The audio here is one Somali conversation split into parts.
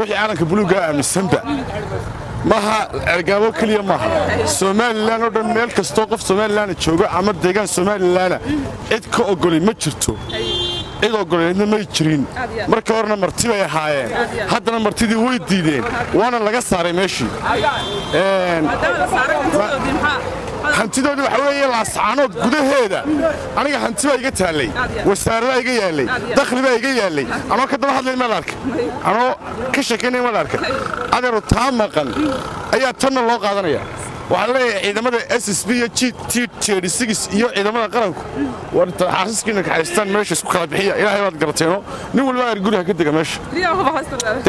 Wixii calanka buluugga aaminsanba maaha, Ceergaabo keliya maaha, Somaliland oo dhan meel kastoo qof Somaliland joogo ama deegaan Somalilandna cid ka ogolay ma jirto, cid ogoleedna may jirin. Marka horena marti bay ahaayeen, haddana martidii way diideen, waana laga saaray meeshii. Hantidoodii waxaa weeye Laascaanood gudaheeda. Aniga hanti baa iga taallay, wasaaradaa iga yaallay, dakhli baa iga yaallay. Anoo ka daba hadlay maad arka, anoo ka sheekaynaya maad arka. Adeero, taa maqan ayaa tanna loo qaadanaya. Waxaan leeyahay ciidamada SSB iyo GT iyo ciidamada qaranku, war inta xaasaskiina kaxaystaan meesha isku kala bixiya. Ilaahay baad garateeno, nin waliba aar guriga ka dega meesha. Dee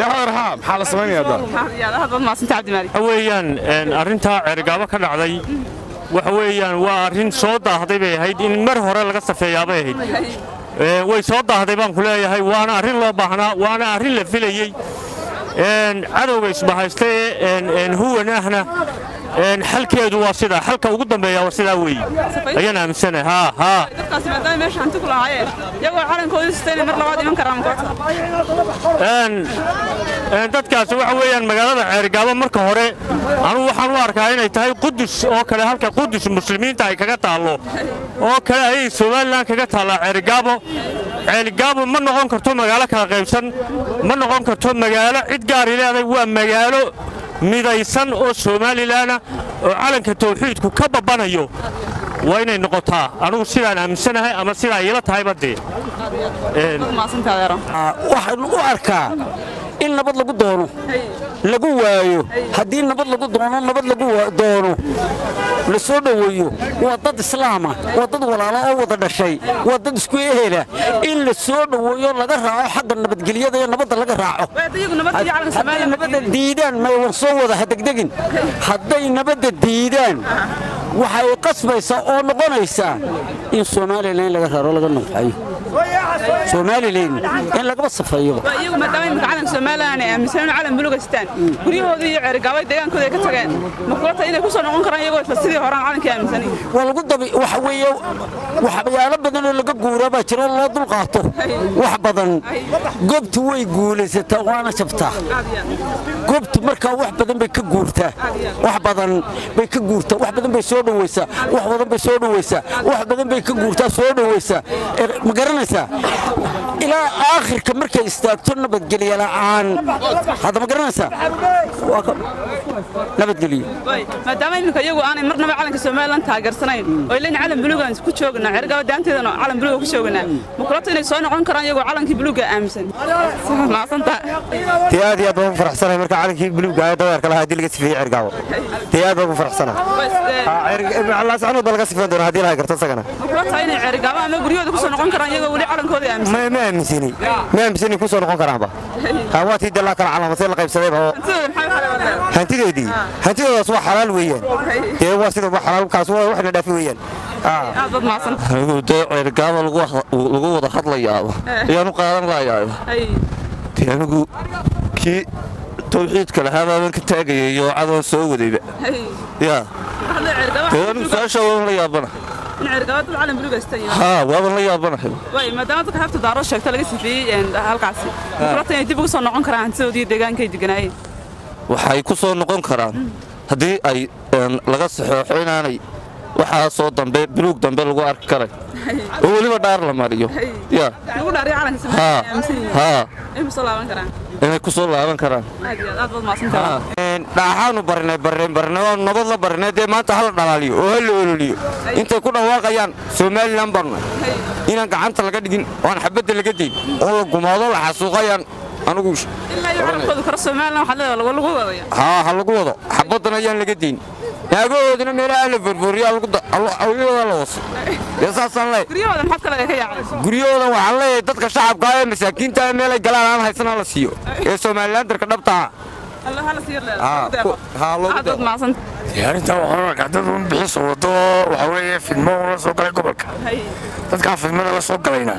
adeer, haa, maxaa la samaynayaa hadda? Waxa weeyaan arrintaa Ceerigaabo ka dhacday waxa weeyaan waa arrin soo daahday bay ahayd, in mar hore laga safeeyaabay ahayd. Way soo daahday baan ku leeyahay, waana arrin loo baahnaa, waana arrin la filayey. Cadowga isbahaysta ee huwan ahna xalkeedu waa sidaa, xalka ugu dambeeya waa sidaa weeye ayaan aaminsanahay, haa haa. Dadkaasi maadaama meesha hanti ku lahaayeen, iyagoo calankoodii sitayna mar labaad iman karaan koota? Dadkaasi waxa weeyaan magaalada Ceerigaabo marka hore anugu waxaan u arkaa inay tahay Qudus oo kale. Halka Qudus muslimiinta ay kaga taallo oo kale ayay Somaliland kaga taallaa Ceerigaabo. Ceerigaabo ma noqon karto magaalo kala qaybsan, ma noqon karto magaalo cid gaari leedahay. Waa magaalo midaysan oo Somalilandna oo calanka tawxiidku ka babanayo waa inay noqotaa. Anugu sidaan aaminsanahay ama sidaa iila tahayba dee. Waxaan u arkaa in nabad lagu doono lagu waayo. Haddii nabad lagu doono, nabad lagu doono, la soo dhoweeyo. Waa dad islaama, waa dad walaalo oo wada dhashay, waa dad isku ehela. In la soo dhoweeyo, laga raaco xagga nabadgelyada iyo nabadda laga raaco. Hadday nabadda diidaan, may war soo wada ha degdegin. Hadday nabadda diidaan, waxay qasbaysaa oo noqonaysaa in Somaliland laga raro, laga nafxayo Somaliland, in lagaba safeeyo. Iyagu maadaama imika calanka Somaliland ay aaminsan in calan buluug haystaan, guryahoodii iyo Ceerigaabay deegaankooda ay ka tageen, ma kula tahay inay ku soo noqon karaan iyagoo isla sidii horaan calankii aaminsanay? Waa lagu dabi. Waxa weeye waxyaalo badan oo laga guuraa baa jira oo loo dul qaato wax badan. Goobtu way guulaysataa waana jabtaa. Goobtu markaa wax badan bay ka guurtaa, wax badan bay ka guurtaa, wax badan bay soo dhawaysaa, wax badan bay soo dhawaysaa, wax badan bay ka guurtaa, soo dhawaysaa. Ma garanaysaa? Ilaa aakhirka markay istaagto nabadgelyo la'aan. Hadda ma garanaysaa? Waa nabadgelyo. Maadaama iminka iyagu aanay marnaba calanka Somaliland taageersanayn oo ilan calan buluugaan ku joognaa Ceerigaabo daanteedana calan buluuga ku joognaa, ma kula tahay inay soo noqon karaan iyagoo calankii buluuga aaminsan? Macsanta. Dee aad iyo aad baan ugu faraxsanahay marka calankii buluugga ah daweerka lahaa haddii laga sifeeyey Ceergaabo. Dee aad baan ugu faraxsanahay. Laascanood baa laga sifeyn doonaa haddii lahay karto isagana. Ma kula tahay inay Ceerigaabo ama guryahooda ku soo noqon karaan iyagoo weli calankooda aaminsan? Ma aaminsani, ma aaminsani ku soo noqon karaanba. Ha, waa tii dee laa kala calaamadtay, la qaybsadayba oo hantidooda maxay u xalaal? Hantidoodii, hantidoodaas waa xalaal weeyaan. Dee waa sida waa xalaal, kaas waa wax la dhaafi weeyaan. Aad baad mahadsan. Anigu dee Ceergaaba lagu wada hadlayaaba ayaan u qaadan lahayaaba. Dee anigu kii tawxiidka lahaa baaban ka taagayay iyo cadoon soo wadayba yaa. Dee anigu su-aasha waaban la yaabana. In Ceerigaabo dad calan buluug haystaan? Haa, waaban la yaabanahay. Waay, maadaama dadka xeebta Daaro sheegta laga sifeeyey halkaasi, ma kula tahay inay dib ugu soo noqon karaan hantidoodii deegaankay deganaayeen? Waxay ku soo noqon karaan haddii ay laga saxeexo inaanay waxaasoo dambe buluug dambe lagu arki karay oo weliba dhaar la mariyo ya. Lagu dhaariyo calanka haa Somaliland aaminsan yihiin haa inay ku soo laaban karaan. Inay ku soo laaban karaan. Aad iyo aad, aad baad mahadsantahay. Dhaaxaanu barinay, barnay, barnay oo nabad la barinay. Dee maanta hala dhalaaliyo oo hala ololiyo intay ku dhawaaqayaan Somaliland baanu inaan gacanta laga dhigin oo aan xabadda laga dayn oo la gumaado, la xasuuqayaan anigu. Ilaa iyo calankoodu karo Somaliland waxaad leedahay lagu wadaya? Haa, ha lagu wado, xabaddan ayaan laga dayn, naagahoodina meelaha la forfooriyo, la waso. Dee saasaan leeyahay. Guryahooda maxaad kale ka yaacay? Guryahooda waxaan leeyahay dadka shacabka ee masaakiinta ee meelay galaan aan haysana la siiyo ee Somalilandarka dhabta ah. Allah hala sii leedahay. Haa, loogu aad baad deeqo. mahadsan. Arrintan waxaan u arkaa dad un bixis wado. Waxa weeye fidmo la soo galay gobolka. Dadkaa fidmada la soo galayna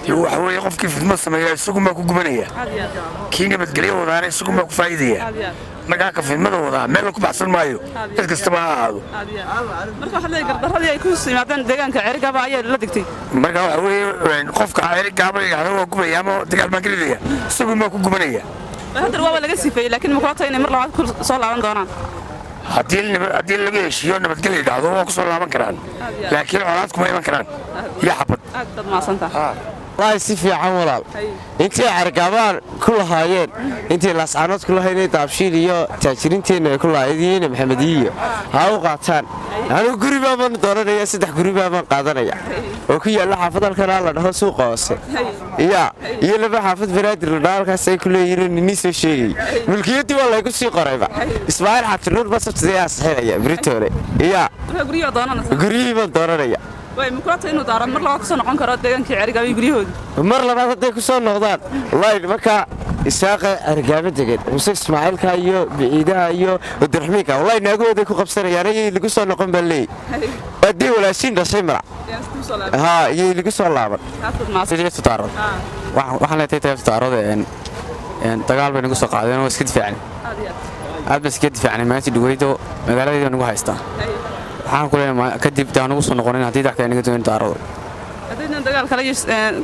iyo waxa weeye qofkii fidmo sameeya isagunbaa ku gubanaya, Aad iyo aad. kii nabadgelyo wadaana isagunbaa ku faa'iidaya. Aad iyo aad. Markaa ka fidmada wadaa meel ku baxsan maayo, cid kastaba ha ahaado. Aad iyo aad. Marka waxaad leedahay gardaradii ay ku yimaadeen deegaanka Ceerigaaba ayaa la degtay. Marka waxa weeye qofka Ceerigaaba yidhaahdo waa gubaya ama dagaal baan ka ridaya, isagunbaa ku gubanaya. Hadda waa laga sifeeyey, laakiin ma kula tahay inay mar labaad ku soo laaban doonaan? Haddii laga heshiiyo, nabadgelya dhacdo, waa ku soo laaban karaan, laakiin colaad kuma iman karaan iyo xabad. Aad baad mahadsantahay. Wallaahi si fiican, walaal. Intii Ceerigaabaan ku lahaayeen, intii Laascaanood ku lahayn, Daabshiil iyo taajiriinteenna ay ku lahaayeen, Maxamediyiyo ha u qaataan. Anigu guri baaban dooranaya, 3 guri baaban qaadanaya oo ku yaalla xaafad halkan la dhaho Suuqa Hoose ya, iyo 2 xaafad Banaadir la dhaho. Halkaas ay ku leeyihiin ninii soo sheegay mulkiyaddii waa laygu sii qorayba. Ismaaciil Xajinuur ba sabtidee ansixinaya britoole ya. Marka guryihii doonanaysa? Guryihii baan dooranaya. Way ma kula tahay inuu Daarood mar labaad ku soo noqon karo deegaankii Ceerigaabo iyo guryahoodii? Mar labaad hadday ku soo noqdaan, wallaahi nimanka Isaaqa Ceerigaabo degan, Muse Ismaaciilka iyo Biciidaha iyo Abdiraxmiinka, wallahi naagahooday ku qabsanayaan. Ayay lagu soo noqon baan leeyay, haddii walaashiin dhashay marac haa iyay lagu soo laaban. Daarood waxaan leetay tayafta Daarood dagaal bay nagu soo qaadeen oo iska difaacnay, aad bay iska difaacnay. Maalintii dhaweydo magaaladeeda nagu haystaa. Waxaan ku leeyahay kadib daa nagu soo noqonin haddii wax kale naga doonin Daarood. Haddaynan dagaal kale iyo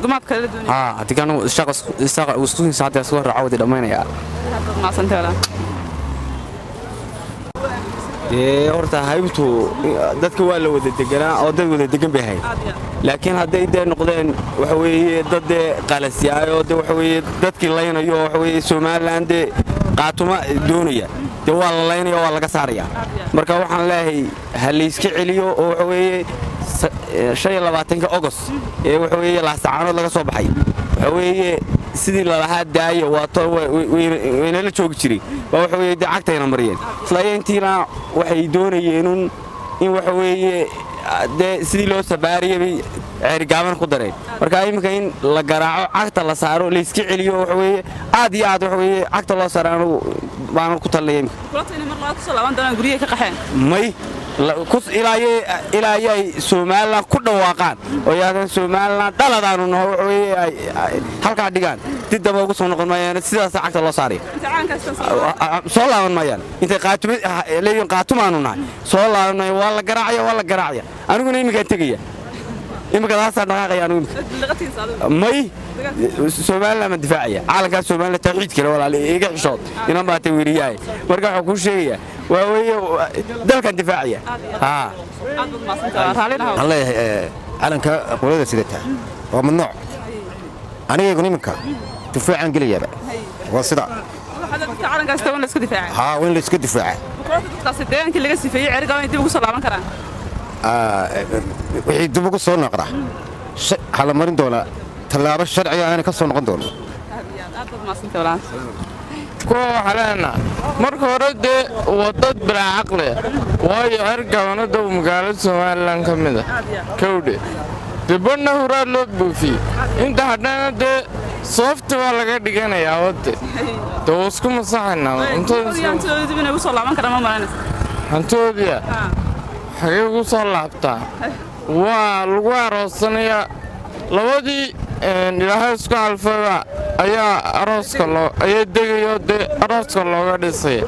gumaad kale la doonin. Haa, haddii kanu Isaaqa uu isku hadda isku raaco wadi dhammaynaya. Aad baad mahadsantahay, walaal. Dee horta haybtu dadka waa la wada deganaa oo dad wada degan bay ahayd, laakiin hadday dee noqdeen waxa weeye dad dee qalasyaayoo dee waxa weeye dadkii laynayo, waxa weeye Somaliland dee qaatuma doonaya, dee waa la laynaya, waa laga saaraya. Marka waxaan leeyahay ha layska celiyo oo waxa weeye 25-ka Ogost ee waxa weeye Laasacaanood laga soo baxay, waxa weeye sidii lalahaa daaya waato waynala joogi jiray baa waxa weeye dee cagtayna mariyeen. Isla intiina waxay doonayeenun in waxa weeye dee sidii loo sabaariyay bay Ceerigaabana ku dareen. Marka iminka in la garaaco, cagta la saaro, layska celiyo, waxa weeye aad iyo aad waxa weeye cagta loo saaro anugu baanan ku talinaya iminka. Kula tahay inay mar labaad ku soo laaban doonaan guryihii ka qaxeen? May, ilaa ayay Somaliland ku dhawaaqaan oo yaadan Somaliland dhaladaanu naho, waxa weeye ay halkaa dhigaan, dib daba ugu soo noqon maayaan. Sidaasa cagta loo saaraya. Inta caankaastan soo Soo laaban maayaan intay qaatuma leeyihiin qaatumaanu nahay. Soo laaban maayaan, waa la garaacaya, waa la garaacaya. Aniguna iminkaan tegaya, iminka taasaan dhaqaaqaya anigu iminka. Liqatiisa adigu? May, Somaliland ma difaacaya, caalankaa Somaliland tawxiid kale. Walaal, iga xishood, inan baa tawiriyahay. Marka waxaan kuu sheegayaa waa weeye dalkan difaacaya haa. Aad baad mahadsantahay, raallina haw. Waxaan leeyahay calanka qolada sidata waa mamnuuc. Anigayguna iminka difaacaan gelayaaba, waa sida. Waxaad dadka calankaas taban la iska difaaca? Haa, waa in la iska difaaca. Ma kula tahay dadkaasi deegaankii laga sifeeyey Ceerigaabo inay dib ugu soo laaban karaan? Wixii dib ugu soo noqda waxaa la marin doonaa tallaabo sharciga aanay ka soo noqon doono. Aad iyo aad, aad baad mahadsantahay, walaal. Kuwa waxaa leenaha marka hore dee waa dad bilaa caqli ah, waayo Ceerigaabana dow magaalo Somaliland ka mid ah kowdhe dee badhna horaa loo buufiyey, inta hadhana dee soofti baa laga dhiganayaa wadde dee waa isku masaxaynaa cuntada. Guryahoodii, hantidoodii dib inay ugu soo laaban karaan ma malaynaysa? Hantoodiya xagee ugu soo laabtaa? Waa lagu aroosanayaa labadii Ilaahay isku alfaba ayaa arooska loo ayaa degayo dee arooska looga dhisaya,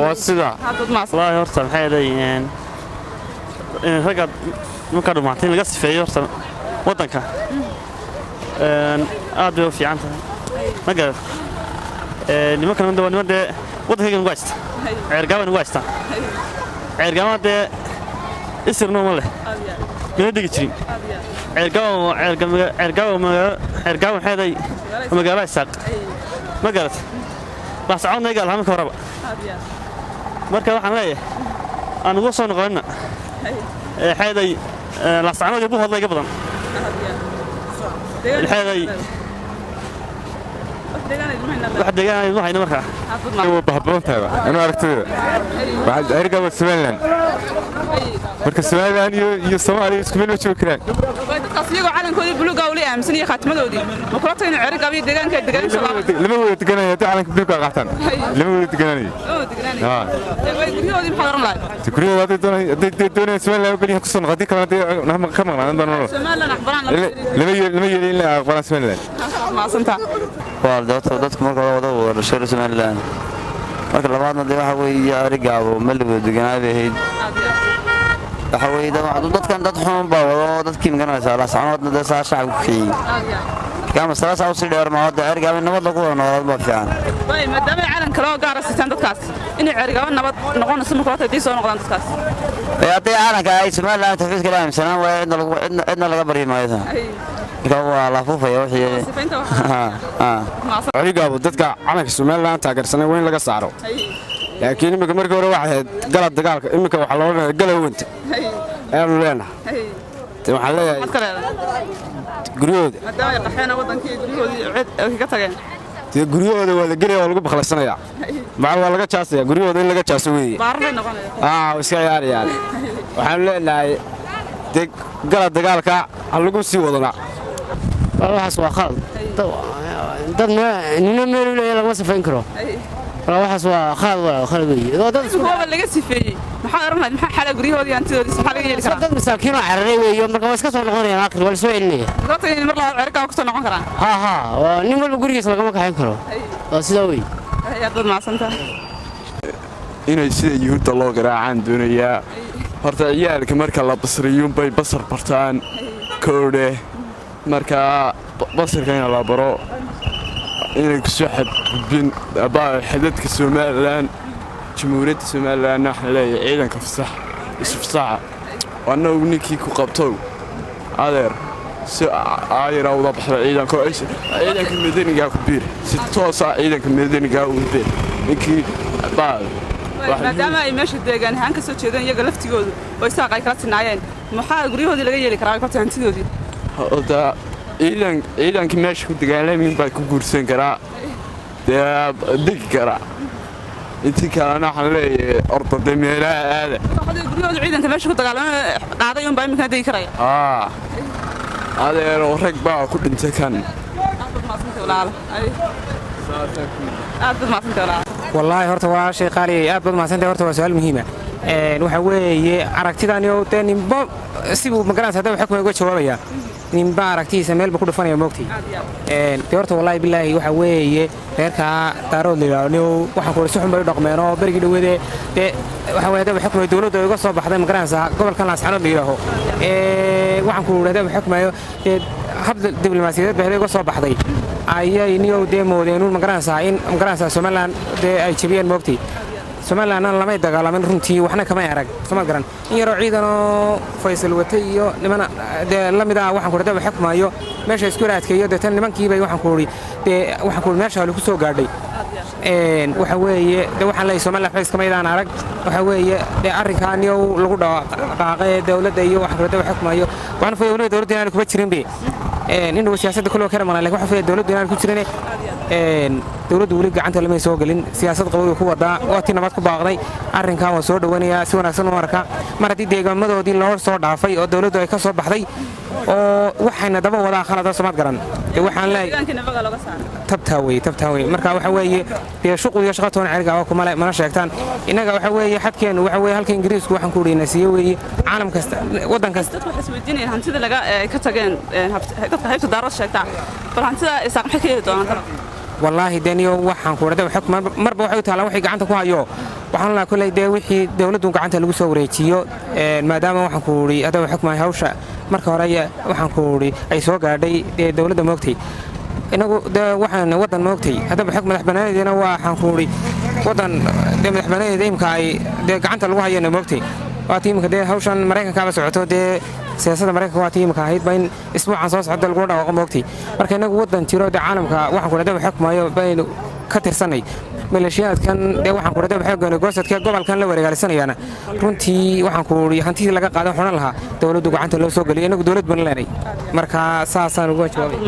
waa sidaa. Aad baad mahadsan. Wallaahi horta maxay leeyihiin in ragga markaa dhumaatay in laga sifeeyo horta waddanka aad bay u fiican tahay, ma garat? Nimankan waa niman dee waddankayga nagu haysta, Ceergaaba nagu haysta. Ceergaabana dee isirno ma leh, mana degi jirin Ceergaaba. Ceergaaba Ceergaaba maxay leedahay? Magaalo Isaaq, ma garat? Laascaanoodna iga lahaa marka horeba. Marka waxaan leeyahay aan uga soo noqonina xeeday Laascaanood iyo Buuhoodla iga badan xeeday wax deegaan ma hayno markaa. Waa bahaboon tahay anu aragtidayda. Waxaa Ceerigaabo Somaliland, marka Somaliland iyo Soomaaliya isku meel ma joogi karaan. Way dadkaas iyagoo calankoodii buluuga weli aaminsan iyo khaatimadoodii, ma kula tahay inay Ceerigaabo iyo deegaanka ay degaan soo laaban? Lama wada deganaya haddii calanka buluuga qaataan, lama wada degananayo. Oo degananaya. Way guryahoodii maxaad oran lahayd? Guryahooda hadday doonay hadday doonayaan Somaliland ogolyihin kusoo noqo, haddii kalena hadday ka maqnaan baan Somaliland aqbalaan? Lama yeelin in la aqbalaan Somaliland. Mahadsantaa. Waa dabta dadku marka hore wada wada dhashay Somaliland, marka labaadna dee waxa weeye Ceerigaabo ma la wada deganaa bay ahayd. Waxa weeye dadkan dad xun baa wado oo dadkii magaranaysaa Laascaanoodna dee saa shacabku kiciyey. Markaa masalaasaa usii dheer ma hadda Ceerigaabo nabad lagu wada noolaad baa fiican. Way maadaama ay calan kale oo gaara sitaan dadkaas, inay Ceerigaabo nabad noqonayso marka horta haddii soo noqdaan dadkaas? Haddii calanka ay Somaliland tawxiidka la aaminsanaan waaya, cidna laga baryi maayo. Marka waa la afuufaya wixii. Ceerigaabo dadka calanka Somaliland taageersanay waa in laga saaro, laakiin iminka markii hore waxay ahayd gala dagaalka, iminka waxaa loo odhanaya gala wenta ayaanu leenahay. Waxaan leeyahay guryahooda maadaama ay qaxeen wadankii, guryahoodii cid ay kaga tageen. Dee guryahooda waa la gelaya, waa lagu bakhlaysanayaa, macal waa laga jaasaya. Guryahooda in laga jaaso weeye. Baarar bay noqonaya. Iska ciyaarayaan. Waxaanu leenahay dee gala dagaalka ha lagu sii wadana. Waxaas waa khalad. Dad nina meel u leeyahay lagama sifayn karo. Waxaas waa khalad, walaal, khalad weeye. Kuwaba laga sifeeyey, maxaa oran lahayd? Maxaa xala guryahoodii, hantidoodii maxaa laga yeeli karaa? Dad masaakiin oo cararay weeye, marka waa iska soo noqonayaan, aakhir waa la soo celinaya. Goobta inay mar labaad Ceerigaabo kusoo noqon karaan? Haa, waa nin walba gurigiisa lagama kaxayn karo, waa sidaa wey. Aad baad mahadsantahay. Inay sida Yuhuudda loo garaacaan doonayaa. Horta ciyaalka marka la basriyuunbay basar bartaan koodhe. Markaa basarka in la baro inay kusoo xadgudbin xadadka Somaliland, Jamhuuriyadda Somalilandna. Waxaan leeyahay ciidanka fasax isfasaxa, annagu ninkii ku qabtow adeer si aayara wada baxda. Ciidanka, ciidanka madanigaa ku biir, si toosa ciidanka madanigaa ugu biir ninkii baa. Maadaama ay meesha deegaan ahaan ka soo jeedeen iyaga laftigoodu oo isaaq ay kala sinaayeen, maxaa guryahoodii laga yeeli karaa, kolta hantidoodii? Horta ciidan, ciidankii meesha ku dagaalamin baa ku guursan karaa, dee degi karaa. Intii kalena waxaan leeyahay orda dee meelaha aada. Guryahooda ciidanka meesha ku dagaalama qaaday unbaa iminkana degi karaya. Aa adeero, rag baa ku dhintay kan. Aad baad mahadsantahay walaal. Wallaahi horta waa shay qaali, aad baad mahadsantahay. Horta waa su'aal muhiima. Waxa weeye aragtidani oo dee ninba sibuu magaranaysa hadaba xukmiga uga jawaabaya, ninba aragtidiisa meelba ku dhufanaya, moogtay. Dee horta wallaahi bilaahi waxa weeye reerkaa Daarood la yidhaahdo niyow, waxaan ku si xun bay u dhaqmeen oo berigii dhaweede dee waxa weye hadaba xukmiga dowladda uga soo baxday magaranaysa gobolkan Laascanood la yidhaaho. Waxaan ku hadaba xukmayo dee hab diblomaasiyadeed bay uga soo baxday ayay niyow dee moodeen uun magaranaysaa in magaranaysaa Somaliland dee ay jebiyeen, moogtay. Somalilandna lamay dagaalamin runtii, waxna kamay arag, somaad garan. In yaroo ciidanoo Faysal watay iyo niman dee la mid ah waxaan ku daba xukmaayo meesha isku raadkeeyo, dee tan nimankiibay waxaan ku uri dee waxaan ku uri meesha lagu soo gaadhay. Waxa weeye dee waxaan leeyahay Somaliland waxba iskamaydaan arag. Waxa weeye dee arrinkaa niyow lagu dhaqaaqay dowladda iyo waxaan ku daba xukmaayo, waxaan faya weliba dowladda inaan kuma jirinbe indhow siyaasadda kulwa kara maqnaa, lakin waxaan faya dowladdu inaan ku jirin. Dowladdu weli gacanta lamay soo gelin, siyaasad qabow ku wadaa, waa tii nabad ku baaqday. Arrinkaa waan soo dhowanayaa, si wanaagsan u arkaa mar haddii deegaamadoodii loo soo dhaafay oo dowladdu ay ka soo baxday oo waxayna daba wadaa khalada, somaad garan. Dee waxaan leeyahay tabtaa weye, tabtaa weye. Marka waxa weeye dee shuqul iyo shaqo toona Ceerigaaba kumale mana sheegtaan. Innaga waxa weeye xadkeennu waxa weeye halka Ingiriisku waxaan ku udhina siiye weeye caalam kasta, waddan kasta. Dadku waxay isweydiinayaan hantida laga ka tageen dadka haybta Daarood sheegtaa, bal hantida Isaaq maxay ka yeeli doonaan? Wallaahi dee niyo waxaan ku dhada xog marba waxay u taalaa waxay gacanta ku hayo. Waxaan lahaa kolley dee wixii dowladdu gacanta lagu soo wareejiyo, maadaama waxaan ku uri hadaba xukmahay hawsha marka hore waxaan ku uri ay soo gaadhay dee dowladda, moogtay. Inagu dee waxaan waddan moogtay haddaba xog madax banaaneedina waxaan ku uri waddan dee madax banaaneeda imka ay dee gacanta lagu hayana, moogtay. Waa tii imika dee hawshan Maraykankaaba socoto, dee siyaasadda Maraykanka waa tii imika ahayd ba in isbuucan soo socda lagula dhawaaqo, moogtay. Marka inagu waddan jiro dee caalamka waxaan ku hadaba xukmayo baynu ka tirsanay. Maleeshiyaadkan dee waxaan ku hadaba xooggan goosadka gobolkan la wareegaalisanayaana runtii waxaan ku uri hantidii laga qaadan xunan lahaa dowladdu gacanta loo soo geliyo. Inagu dowlad baan leenay, marka saasaan uga jawaabay.